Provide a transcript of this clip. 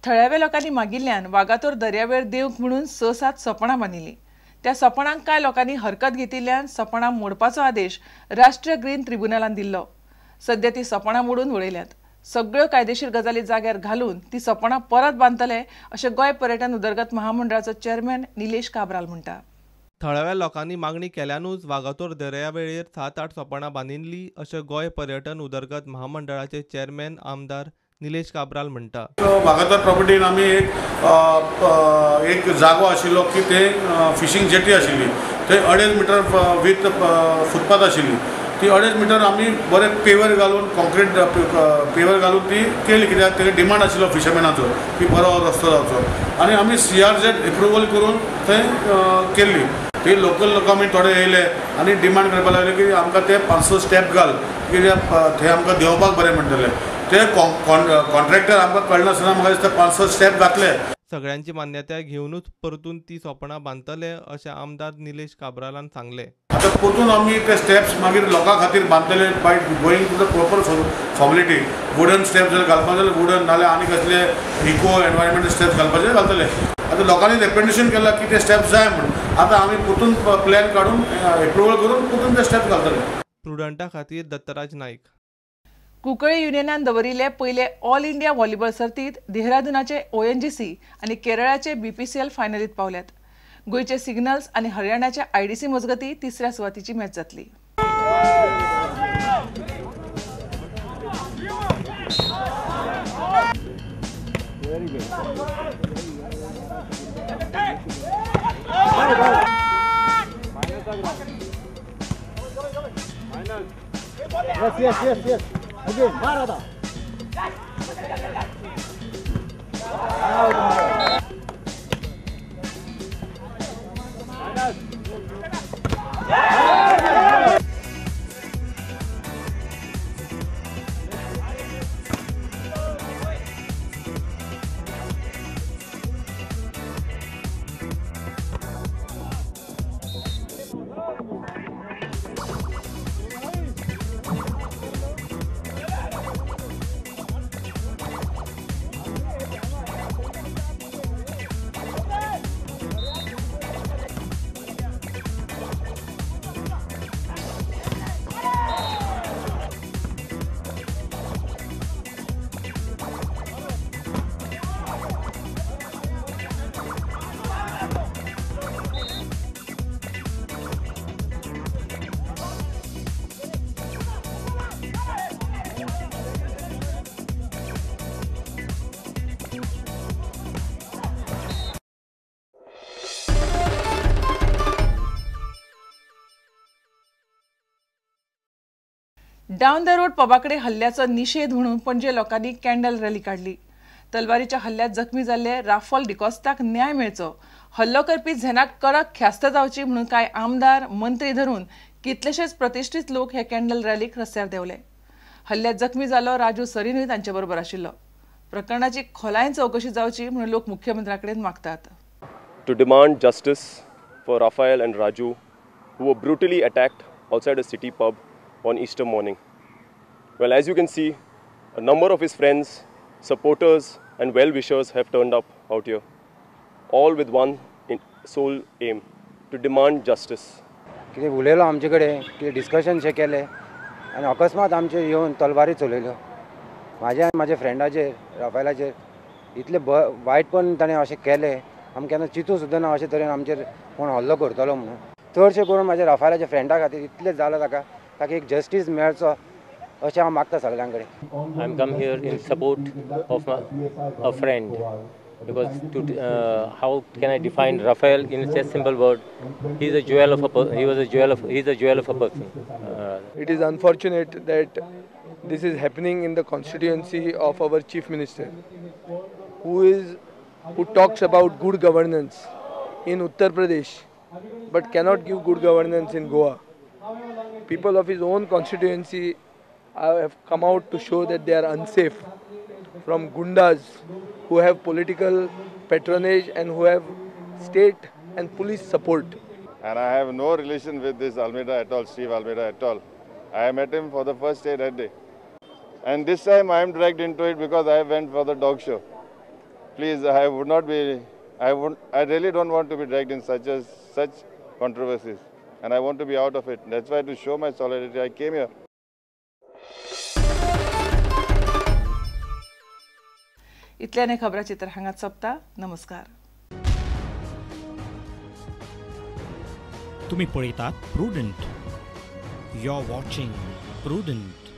थळाव्या लोकांनी मागिल्ल्यान वागातोर दर्यावेळ देवंक म्हणून 6-7 सोपणां बांदिल्लीं. त्या सोपणांक कांय लोकांनी हरकत घेतिल्ल्यान सोपणां मोडपाचो आदेश राष्ट्रीय ग्रीन ट्रिब्युनलान दिल्लो. सध्या ती सोपणां मोडून उडयल्यात. सगळ्यो कायदेशीर गजाली जाग्यार घालून ती सोपणां परत बांदतले अशें गोंय पर्यटन उदरगत महामंडळाचो चेअरमॅन निलेश काब्राल म्हणटा. थळाव्या लोकांनी मागणी केल्यानूच वागातोर दर्यावेळेर 7-8 सोपणां बांदिल्लीं अशें गोंय पर्यटन उदरगत महामंडळाचे चेअरमॅन आमदार निलेश काब्राल म्हणटा. वागातोर प्रॉपर्टीन आमी एक जागो आशिल्लो की ते फिशींग जेटी आशिल्ली, थंय 2.5 मिटर विथ फुटपाथ आशिल्ली. ती 2.5 मिटर आमी बरें पेवर घालून कॉन्क्रीट पेवर घालून ती केली, कित्याक तेका डिमांड आशिल्लो फिशरमॅनाचो की बरो रस्तो जावचो आनी आमी CRZ approval करून थंय केल्ली. ती लोकल लोक आमी थोडे येयले आनी डिमांड करपाक लागले की आमकां ते 500 स्टेप घाल, कित्याक थंय आमकां देंवपाक बरें म्हणटलें. ते कॉन्ट्रॅक्टर आमकां कळनासतना म्हाका दिसता 500 स्टेप घातले. सगळ्यांची मान्यताय घेवनूच परतून ती सोपणां बांदतले अशें आमदार निलेश काब्रालान सांगलें. आतां परतून आमी ते स्टेप्स मागीर लोकां खातीर बांदतले by going to the proper formality. Wooden steps जर घालपाक जाल्यार वुडन, नाल्यार आनी कसले इको एनवायरमेंटल स्टेप्स घालपाचे घालतले. आतां लोकांनी रेकमेंडेशन केलां की ते स्टेप्स जाय म्हूण, आतां आमी परतून प्लॅन काडून एप्रुवल करून परतून ते स्टेप्स घालतले. प्रुडंटा खातीर दत्तराज नायक. कुंकळी युनियनान दवरिल्ले पयले ऑल इंडिया व्हॉलीबॉल सर्तींत देहरादूनाचे ONGC आनी केरळाचे BPCL फायनलीत पावल्यात. गोंयचे सिग्नल्स आनी हरियाणाच्या IDC मजगती तिसऱ्या सुवातीची मॅच जातली. Yes, yes, yes, yes. Again, Marada. Down the road पबाकडे हल्ल्याचो निषेध म्हणून पणजे लोकांनी कॅन्डल रॅली काडली. तलवारीच्या हल्ल्यात जखमी जाल्ले राफाल डिकॉस्ताक न्याय मेळचो, हल्लो करपी झेनाक कडक ख्यास्त जावची म्हणून कांय आमदार मंत्री धरून कितलेशेच प्रतिष्ठित लोक हे कॅन्डल रॅलीक रस्त्यार देंवले. हल्ल्यात जखमी जाल्लो राजू सरीनूय तांचे बरोबर आशिल्लो. प्रकरणाची खोलायेन चवकशी जावची म्हणून लोक मुख्यमंत्र्याकडेन मागतात. To demand justice for Rafael and Raju who were brutally attacked outside a city pub on Easter morning. Well, as you can see, a number of his friends, supporters and well-wishers have turned up out here, all with one sole aim, to demand justice. कितें उलयलो आमचे कडेन, कितें discussion शे केलें आनी अकस्मात आमचेर येवन तलवारी चलयल्यो. म्हाज्या आनी म्हाज्या फ्रेंडाचेर, राफेलाचेर इतलें वायटपण ताणें अशें केलें, आमकां केन्ना चिंतूं सुद्दां ना अशे तरेन आमचेर कोण हल्लो करतलो म्हणून. चडशें करून म्हाज्या राफेलाच्या फ्रेंडा खातीर इतलें जालां ताका, ताका एक जस्टीस मेळचो अशें हांव मागता सगळ्यां कडेन. I am come here in support of a friend because to how can I define Rafael in a simple word? He is a jewel of a he was a jewel of he is a jewel of a person. It is unfortunate that this is happening in the constituency of our chief minister, who talks about good governance in Uttar Pradesh but cannot give good governance in Goa. People of his own constituency have come out to show that they are unsafe from gundas who have political patronage and who have state and police support. And I have no relation with this Almeida at all, Steve Almeida at all. I met him for the first day that day. And this time I am dragged into it because I went for the dog show. Please, I would not be, I really don't want to be dragged in such controversies, and I want to be out of it. That's why, to show my solidarity, I came here. इतल्याने खबराचित्र हांगाच सोंपता. नमस्कार. तुम्ही पळयतात Prudent. You are watching Prudent.